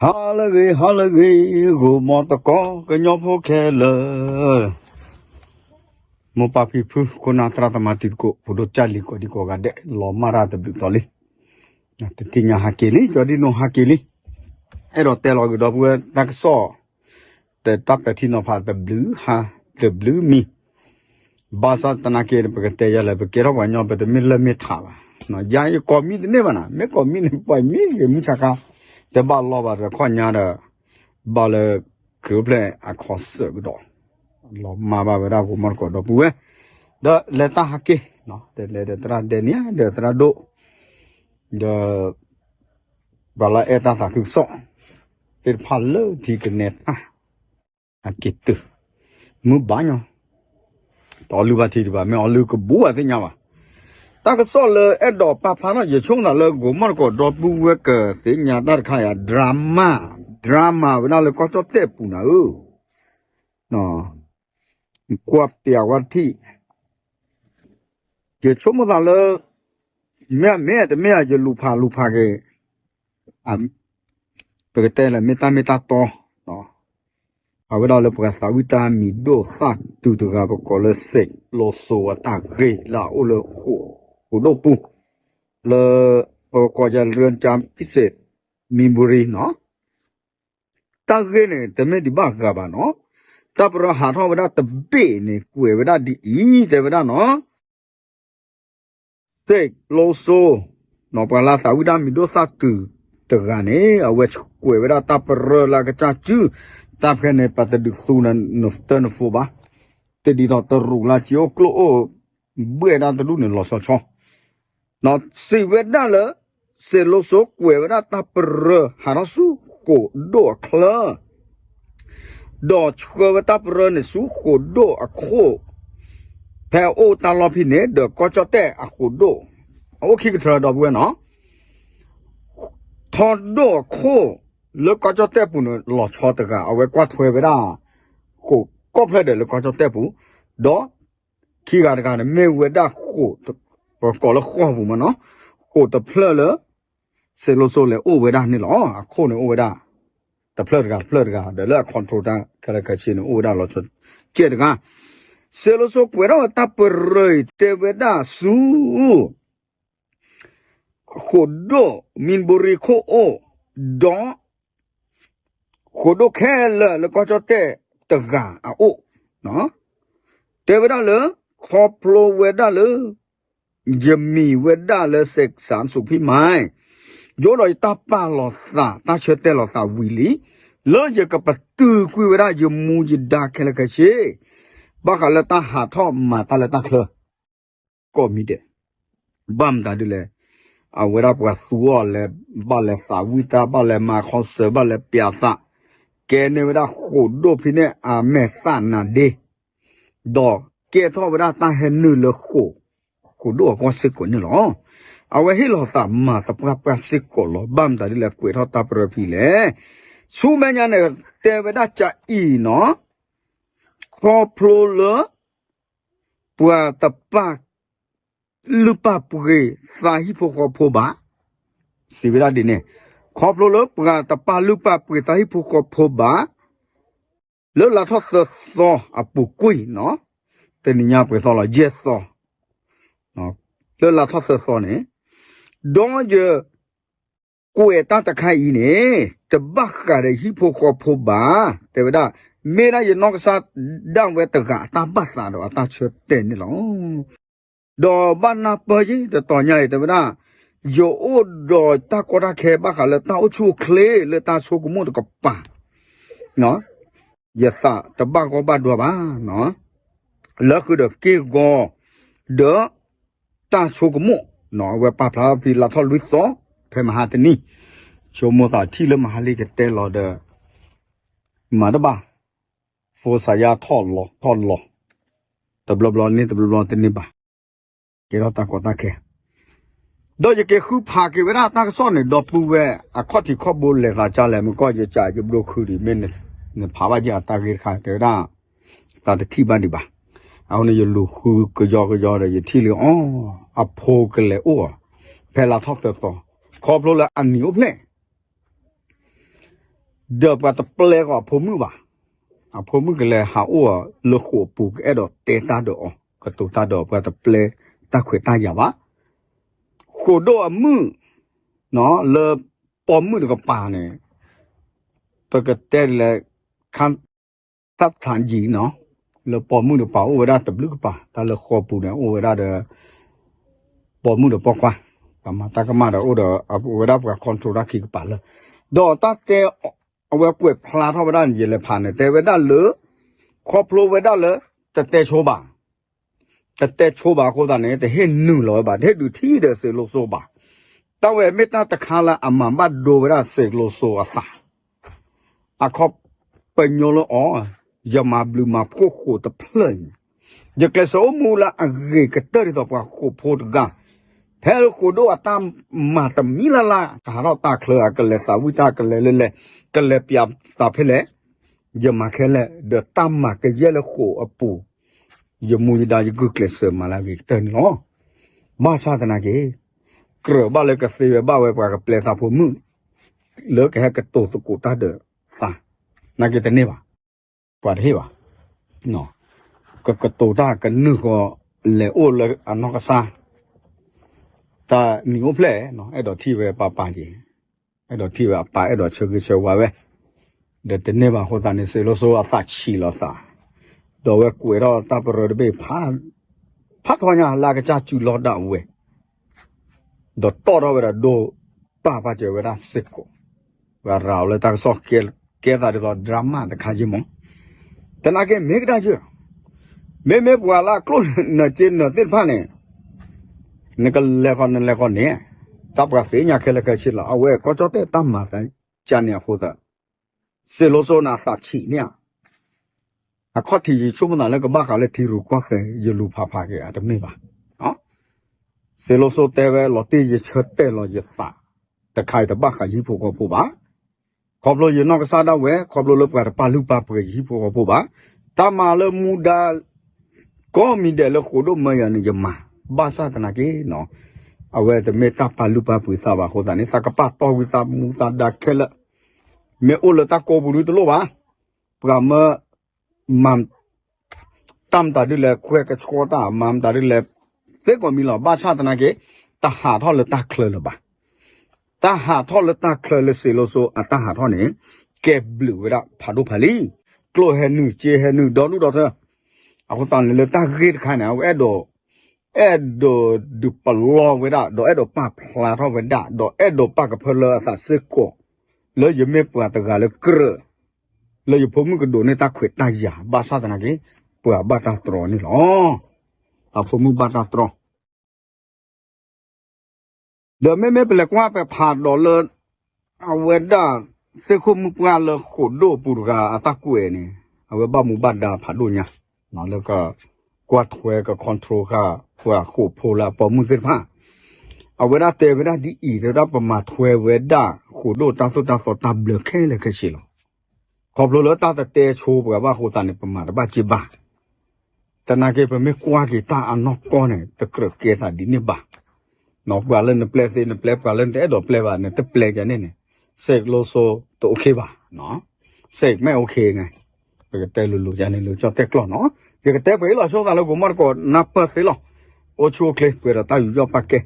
ဟါလၢအဂ့ၤ ဟါလၢအဂ့ၤ ဂိၤမီတကိး ကညီဖိခဲလၢာ်, မိၢ်ပၢ်ဖံဖု ခိၣ်နၢ်သရၣ်သမါတံၤသကိး ဖိဒိၣ်ကၢ်လံၤကိးဒံကိးဂၤဒဲး လီၤမၢ်တၢ်တဘျုးသီလံ. တသ့ၣ်ညါဟဲက့ၤလံ ကၠီဒံနိဟဲက့ၤလံ. အဲၣ်ဒိးတဲလီၤကဒီးပုၢ်ဝဲၢ်တၢ်ကစီၣ် တတၢ်ပဲာ်ထံနီၤဖးတဘျုးဟါ တဘျုးမံၤ ဘၣ်ဆၣ်သနာ်က့ ပကတဲယၤလဲၣ် ပကဲထီၣ်ပှၤကညီ ပတမ့ၢ်လၢၢ်မ့ၢ်ထးဘၣ်. ယၤယကိးမံၤတန့ၢ်ဘၣ်နၤ, မ့ၢ်ကိးမံၤန့ၣ် ပှၤမံၤဂ့ၤမုၢ်ဆါခါ တဘၣ်လီၢ်ဘၣ်ဒီးခီၣ်ညါဒီး ဘၣ်လၢခရံာ်အိၣ်ဖျဲၣ်အခီၣ်ဆၢကဒီး လီၤမၢ်ဘၣ်ဝဲဒၣ်ဂိၤမီတကိးဒီပုၢ်ဝဲၢ်, ဒီးလဲၤတၢ်ဟးက့ၤ ဒီးလဲၤဒီးသရၣ်ဒဲနံၤ ဒီးသရၣ်ဒိၣ် ဒီး ပှၤလၢအဲၣ်တၢ်သးခုကစီၣ် သ့ၣ်တဖၣ်လၢထံကနဲတၢ် အက့ၤတုၤ မုၢ်ဘၣ်ညီ တအီလုၢ်ဘၣ်ထံဒံးဘၣ် မ့ၢ်အီလုၢ်ကဘူးဘၣ်သ့ၣ်ညါဘၣ်. တၢ်ကစီၣ်လၢအဲၣ်ဒိးပာ်ဖျါထီၣ် ယဆိကမိၣ်သးလၢဂိၤမီၣ်တကိးဒီပုၢ်ဝဲၢ်ကသ့ၣ်ညါတၢ်တခါယၤ drama, drama ဝဲဒၣ်လၢကီၢ်ကၠီၣ်တဲၣ်ပူၤနၤဧၢ, ကွၢ်ပျးဝဲထံၣ် ယဆိကမိၣ်သးလၢ မ့ၢ်မ့ၢ်တမ့ၢ် ယလူၤဖးလူၤဖးက့ၤ ပကတဲလၢမ့ၢ်တၢ်မ့ၢ်တၢ်တီ အဝဲဒၣ်လၢပှၤသးဝံၣ်တၢ်မံၤဒိၣ်သၣ်တုၤတဂၤ ပကိးလၢ စ့းလိစိ အတၢ်ဂ့ၢ်လၢအအိၣ်လၢဃိာ်ဒိၣ်ပူၤ လၢ ပကိးယၤ ရၢၣ်ကၠၣ်ဖံစ့း မံၤဘူရံနီၤ တၢ်ဂ့ၢ်န့ၣ် တမ့ၢ်ဒံးဘၣ်ဂၤဘၣ်နီၤ, တၢ်ပရၢဟးထီၣ်ဝဲဒၣ်တဘ့ၣ်န့ၣ် ကွဲးဝဲဒၣ်ဒ်အံၤ တဲဝဲဒၣ်နီၤ စ့းလိစိ ပှၤလၢသးဝံၣ်တၢ်မံၤဒိၣ်သၣ်တုၤတဂၤန့ၣ် အဝဲကွဲးဝဲဒၣ်တၢ်ပရၢလၢအကစၢ်စု တၢ်ဖဲန့ၣ် ပတဒုးသူနတၢနဖိဘၣ်, တဒ်သိးတရူးလၢစ့အိၣ်ကျိၣ်အိၣ် ဘှဲၣ်ဒၣ်တဒူၣ်န့ၣ်လီၤဆီဆီ စံးဝဲဒၣ်လၢ စ့းလိစိကွဲးဝဲဒၣ်တၢ်ပရၢ ဟးထီၣ်ဆူဃိာ်ဒိၣ်အချၢ ဒီးဆှၢဝဲတၢ်ပရၢန့ၣ်ဆူဃိာ်ဒိၣ်အခိၣ် ဖဲအအိၣ်တၢ်လီၢ်ဖဲန့ၣ် ဒီးကီၢ်ကၠီၣ်တဲၣ်အဃိာ်ဒိၣ် အအိၣ်ခံကထၢဒီပုၢ်ဝဲၢ်နီၤ ထီဒိၣ်အခိၣ် လၢကီၢ်ကၠီၣ်တဲၣ်ပူၤန့ၣ် လီၤဆီတဂၤ အဝဲကွၢ်ထွဲဝဲဒၣ် ဃိာ်ကိးဖျၢၣ်ဒီးလၢကီၢ်ကၠီၣ်တဲၣ်ပူၤ, ဒီး ခံဂၤတဂၤန့ၣ် မ့ၢ်ဝဲဒၣ်ဃိာ် ပကိးလၢဃိာ်ပူၤမ့ၢ်နီၤ, ဃိာ်တဖျၢၣ်လၢ စ့းလိစိလဲၤအိၣ်ဝဲဒၣ်န့ၣ်လီၤ. အခိၣ်န့ၣ်အိၣ်ဝဲဒၣ် တဖျၢၣ်တဂၤတဖျၢၣ်တဂၤ ဒီးလၢအ control တၢ်ခဲလၢာ်ခဲဆ့န့ၣ် အိၣ်ဝဲဒၣ်လီၤဆီကဲတဂၤ, စ့းလိစိကွဲးထီၣ်ဝဲတၢ်ပရၢအံၤတဲဝဲဒၣ်ဆူ ဃိာ်ဒိၣ် မံၤဘိရံခိၣ်အိၣ်, ဒီး ဃိာ်ဒိၣ်ခဲလၢာ်လၢကီၢ်ကၠီၣ်တဲၣ်တဂၤအအိၣ်, တဲဝဲဒၣ်လၢ ခီဖျိဝဲဒၣ်လၢ ယမံၤဝဲဒၣ်လၢ စဲးစၣ်စူးဖံမါ, ယအိၣ်ဒီးယတၢ်ပာ်လီၤသး တၢ်ဆၢတဲာ်လီၤသးဝံၤလံ, လၢယကပတုာ်ကွံာ်ဝဲဒၣ်ယမူယဒါခဲလၢာ်ခဲဆ့, ဘၣ်ဃးလၢတၢ်ဟးထီၣ်မၤတၢ်လၢတၢ်ချၢ ကိးမံၤဒဲး, ဘၣ်မတၤဒ်လဲၣ်, အဝဲဒၣ်ပှၤသူအီၤလဲၤ ဘၣ်လဲၤသးဝံၣ်တၢ် ဘၣ်လဲၤမၤခီစၢၤ ဘၣ်လဲၤပျးသး, ကဲန့ၢ်ဝဲဒၣ်ဃိာ်ဒိၣ်ဖဲန့ၣ် အမဲာ်သၣ်နါဒ့, ဒီးကဲထီၣ်ဝဲဒၣ်တၢ်ဟဲနုာ်လၢဃိာ်, ဃိာ်ဒိၣ်အဂီၢ်စ့ၢ်ကီးန့ၣ်လီၤ. အဝဲဟ့ၣ်လီၤသးမၤသပှၢ်ပှၢ်စ့ၢ်ကီးလီၤ. ဘၣ်မတၤဒ်လဲၣ် ကွဲးထီၣ်တၢ်ပရၢဖဲလဲၣ်, ဆူမဲာ်ညါန့ၣ် တဲဝဲဒၣ်ကအံၤနီၤ, ခီဖျိလၢ ပှၤတပာ် လုၢ်ပာ်ပှ့ၤသးဟံၣ်ဖိဃီဖိဘၣ်, စံးဝဲဒၣ်ဒ်န့ၣ်, ခီဖျိလၢပှၤတပာ်လုၢ်ပာ်ပှ့ၤသးဟံၣ်ဖိဃီဖိဘၣ်, လၢလါထီၣ်သၢသီအပူၤကွံာ်နီၤ, တနံၤညါပှဲၤသီလီၤ ယဲၢ်သီ, လၢလါထီၣ်သၢသီန့ၣ်, ဒီးယ ကွဲးတၢ်တခါအံၤန့ၣ် တဘၣ်ဃးဒီးဟံၣ်ဖိဃီဖိဘၣ်, တဲဝဲဒၣ်, မ့ၢ်ဒၣ်ယနီၢ်ကစၢ်ဒၣ်ဝဲတဂၤအတၢ်ဘၣ်သးဒီးအတၢ်ဆၢတဲာ်န့ၣ်လီၤ. ဒီးဘၣ်နၢ်ပၢၢ်ယဲ တတီၤညါအံၤ တဲဝဲဒၣ်, ယအိၣ်ဒီးတၢ်ကီတၢ်ခဲဘၣ်ဃးလၢတၢ်အိၣ်ဆူၣ်အိၣ်ချ့လၢတၢ်ဆိကမိၣ်တကပၤ ယသးတဘၣ်ဂီၢ်ဘၣ်ဒွါဘၣ်, လၢဃုာ်ဒီးက့ၢ်ဂီၤ ဒီး တၢ်ဆိကမိၣ်, အဝဲပာ်ဖျါဖဲလါထီၣ်လွံၢ်သီ ဖဲမဟါတနံၤ, ဆိကမိၣ်သးထံၣ်လၢမဟါလံကတဲလီၤဒီး မၤတဘၣ်, ဖိစါယါထီၣ်လီၤထီၣ်လီၤ, တဘျီဘျီန့ၣ်တဘျီဘျီတန့ၢ်ဘၣ်, ကဲထီၣ်တၢ်ကီတၢ်ခဲ ဒီးယက့ၤဃုဖးက့ၤဝဲဒၣ်တၢ်ကစီၣ်န့ၣ် ဒီပုၢ်ဝဲၢ် အခီၣ်ထံးခီၣ်ဘိလဲၤသးကၢ်လဲၣ် မ့ၢ်ကီၢ်ယကးယဘျိခုဒံး မ့ၢ်နဖးဘၣ်ယၤတၢ်ဂ့ၢ်တခါ တဲဝဲဒၣ် သးတထံၣ်ဘၣ်ဒံးဘၣ်. အဃိန့ၣ် ယလူၤဃုကယီကယီဒီး ယထံၣ်လံအီၤ အဖိကလဲၤအိၣ်အီၤ ဖဲလါထီၣ်သၢသီ ခီဖျိလၢအနံၤအိၣ်ဖျဲၣ် ဒီးပှၤတပျဲဃီၤအဖိမုၣ်ဘၣ်. အဖိမုၣ်ကလဲၤဟးအိၣ်လၢဃိာ်အပူၤ ကအဲၣ်ဒိးတဲတၢ်ဒီးအီၤ ကတိၤတၢ်ဒီးအီၤ ပှၤတပျဲတၢ်ခွဲးတၢ်ယာ်ဘၣ်. ဃိာ်ဒိၣ်အမုၣ် လၢပိာ်မုၣ်တကပၤန့ၣ် ပကတဲလဲၣ် ခါ တၢ်ထံယံၤနီၤ လၢပိာ်မုၣ်တကပၤအိၣ်ဝဲဒၣ်တဘျုးကပၤ တၢ်လၢဃိာ်ပူၤန့ၣ် အိၣ်ဝဲဒၣ်ဒီး ပိာ်မုၣ်ဒီးပိာ်ခွါ ပှၤမၤတၢ်ကမၣ်ဒီးအိၣ်ဒီး အဝဲဒၣ်ပှၤ control တၢ်ခံကပၤလၢ ဒီးတၢ်တဲ အဝဲကွဲးဖျါထီၣ်ဝဲဒၣ်န့ၣ် ယလဲၤဖးန့ၣ် တဲဝဲဒၣ်လၢ ခီဖျိဝဲဒၣ်လၢ တတဲဆိဘၣ် တတဲဆိဘၣ်အဃိသတးန့ၣ် တဟ့ၣ်နုာ်လီၤဝဲဘၣ် တဟ့ၣ်ဒုးထံၣ်ဒီးစံးလိၤစိဘၣ်. တၢ်ဝဲမ့ၢ်တၢ်တခါလၢအမၤဘၣ်ဒိဝဲဒၣ်စံးလိၤစိအသး အခီပညီလၢအီၤ ယမၤဘျုးမၤဖှိၣ်ဃိာ်တဖျၢၣ်အံၤ ယကျဲးစၢးအိၣ်မူလၢအဂ့ၤကတၢၢ်ဒ်သိးပှၤဃိာ်ဖိတဂၤ ဖဲလၢဃိာ်ဒိၣ်အတၢ်မၤတမံၤလၢ်လၢ် ကဟးထီၣ်တၢ်ချၢ အကလဲၤသးဝံၣ်တၢ်ကလဲၤလၢလဲၤ ကလဲၤပျးသးဖဲလဲၣ် ယမၤခဲလၢာ် ဒီးတၢ်မၤကယဲၢ်လၢဃိာ်အပူၤ ယမူယဒါယဂုာ်ကျဲးစၢးမၤလၢအဂ့ၤကတၢၢ်န့ၣ်လီၤ. ဘၣ်ဆၣ်သနာ်က့ ကြၢးဘၣ်လၢကသ့ဝဲဘၣ်ဝဲပှၤကပျဲသးဖိမုၣ် လၢကဟဲကတိၤသကိးတၢ်ဒီးသး နာ်က့တန့ၢ်ဘၣ် ပှၤတဟ့ၣ်ဘၣ် ကကတိၤတၢ်ကနုာ်ဃီ လဲၤအိၣ်လၢအနီၢ်ကစၢ် တၢ်နံၤအိၣ်ဖျဲၣ် အဲၣ်ဒိးထံၣ်ဝဲပၢ်ပၢ်က့ၤ အဲၣ်ဒိးထံၣ်ဝဲအပၢ်အဲၣ်ဒိးဆၢဂ့ၤဆၢဝါဝဲ ဒီးတန့ၢ်ဘၣ်အဃိသတးန့ၣ် စံးလိၤစိအသးဆံးလီၤသး ဒီးအဝဲကွဲးထီၣ်တၢ်ပရၢတဘ့ၣ် ဖးထီညါလၢအကစၢ်စူၤလီၤဒၣ်ဝဲ ဒီးတီၣ်ထီၣ်ဝဲဒၣ်ဒိၣ်ပၢ်ပာ်စၢၤဝဲဒၣ်စ့ၢ်ကီး ပှၤရၤအီၤလၢတၢ်ကစီၣ်ကဲသးဒ်သိး drama တခါယ့ၢ်မး သနာ်က့မ့ၢ်ကဒါယၢ် မ့မ့ၢ်ပှၤလၢအကျိၣ်နၢၤစ့နၢၤသ့ၣ်တဖၣ်န့ၣ် နကလဲၤဃီနလဲၤဃီန့ၣ် တၢ်ပှၤသ့ၣ်ညါခဲလၢာ်ခဲဆ့လီၤ အဝဲကီၢ်ကၠီၣ်တဲၣ်တၢ်မၤသးကန့ၣ်အဃိသတး စံးလိၤစိန့ၣ်အသးဆံးန့ၣ်ဧါ အခီၣ်ထံးယဆိကမိၣ်သးလၢကဘၣ်ဃးလၢထံရူၢ်ကီၢ်သဲး ယလူၤဖးဖးက့ၤအတမ့ၢ်ဘၣ် စံးလိၤစိတဲဝဲလီၤတံၢ်ယဆၢတဲာ်လီၤယသး တခါအံၤတဘၣ်ဃးယဟံၣ်ဖိဃီဖိဘၣ် ခီဖျိယနီၢ်ကစၢ်ဒၣ်ဝဲ ခီဖျိလၢပှၤတပာ်လုၢ်ပာ်ပှ့ၤယဟံၣ်ဖိဃီဖိဘၣ် တၢ်မၤလၢမူဒါ ကိးမံၤဒဲးလၢဃိာ်ဒိၣ်မၢယၤန့ၣ်ယမၤ ဘၣ်ဆၣ်သနာ်က့ အဝဲတမ့ၢ်တၢ်ပာ်လုၢ်ပာ်ပှ့ၤသးဘၣ်အဃိသတးန့ၣ် သးကပာ်တီၢ်ဝံသးမူသးဒါခဲလၢာ် မ့ၢ်အိၣ်လၢတၢ်ကိးပူၤဒုတလိၣ်ဘၣ် ပှၤမၢ မၤ တၢ်မတၤဒ်လဲၣ် ခွဲးကဆှီတၢ် မၤမတၤဒ်လဲၣ် သ့ကိးမံၤလီၤ ဘၣ်ဆၣ်သနာ်က့ တဟးထီၣ်လၢတၢ်ချၢလၢၤဘၣ်. တၢ်ဟးထီၣ်လၢတၢ်ချၢလၢစံးလိၤစိအတၢ်ဟးထီၣ်န့ၣ် ကဲဘျုးဝဲဒၣ်ဖးဒိၣ်ဖးလံ. ကျိၣ်ဟဲနုာ် စ့ဟဲနုာ် ဒီဒူၣ်ဒီထၢ အဃိသတးန့ၣ်လၢတၢ်ဂ့ၢ်တခါန့ၣ် အဝဲအဲၣ်ဒိး အဲၣ်ဒိးဒုးပလီၢ်ဝဲဒၣ် ဒီးအဲၣ်ဒိးပာ်ဖျါထီၣ်ဝဲဒၣ် ဒီးအဲၣ်ဒိးပာ်ကဖၢလၢအသးစ့ၢ်ကီး လၢယမ့ၢ်ပှၤတဂၤလၢကြၢး လၢယဖိမုၣ်ကဒိးန့ၢ်တၢ်ခွဲးတၢ်ယာ် ဘၣ်ဆၣ်သနာ်က့ ပှၤဘၣ်တၢ်တြီန့ၣ်လီၤ. အဖိမုၣ်ဘၣ်တၢ်တြီ ဒီးမ့မ့ၢ်ပလဲၤကွၢ်ပဖးဒီးလၢ အဝဲဒၣ် သ့ၣ်ခိၣ်မုၣ်ပှၢ်လၢဃိာ်ဒိၣ်အပူၤတဂၤအတၢ်ကွဲးန့ၣ် အဝဲဘၣ်မူဘၣ်ဒါဖးဒိၣ်ညါ လၢက ကွၢ်ထွဲက control ဃာ် ပှၤဃိာ်ဖိလၢအပိာ်မုၣ်သ့ၣ်တဖၣ် အဝဲဒၣ်တဲဝဲဒၣ်ဒ်အံၤ တဲဝဲဒၣ်ပမၤထွဲဝဲဒၣ်ဃိာ်ဒိၣ်တၢ်သိၣ်တၢ်သီတၢ်ဘျၢခဲလၢာ်ခဲဆ့လီၤ. ခီဖျိလၢတၢ်တတဲဆိပှၤဘၣ်အဃိသတးန့ၣ် ပမၤတဘၣ်က့ဘၣ် သနာ်က့ ပမ့ၢ်ကွၢ်က့ၤတၢ်အနီၢ်ကီၢ်န့ၣ် တကြၢးကဲသးဒ်န့ၣ်ဘၣ်. ပှၤလၢနပျဲသ့နပျဲ ပှၤလၢနတအဲၣ်ဒိးပျဲဘၣ် နတပျဲကန့ၣ်န့ၣ် စံးလိၤစိတအိၣ်ခ့ဘၣ်. စံးမ့ၢ်အိၣ်ခ့န့ၣ် ပကတဲလိၤလိၤယၤန့ၣ် လၢကၠီၣ်တဲၣ်ကျီၢ်နီၤ ယကတဲပှဲၤအံၤလီၤ ဆိသးလၢကမီၣ်တကိး နၢ်ပၢၢ်သ့လီၤ. အိၣ်ဆူၣ်အိၣ်ချ့ ပှဲၤဒီးတၢ်ယူးယီၣ်ပာ်ကဲ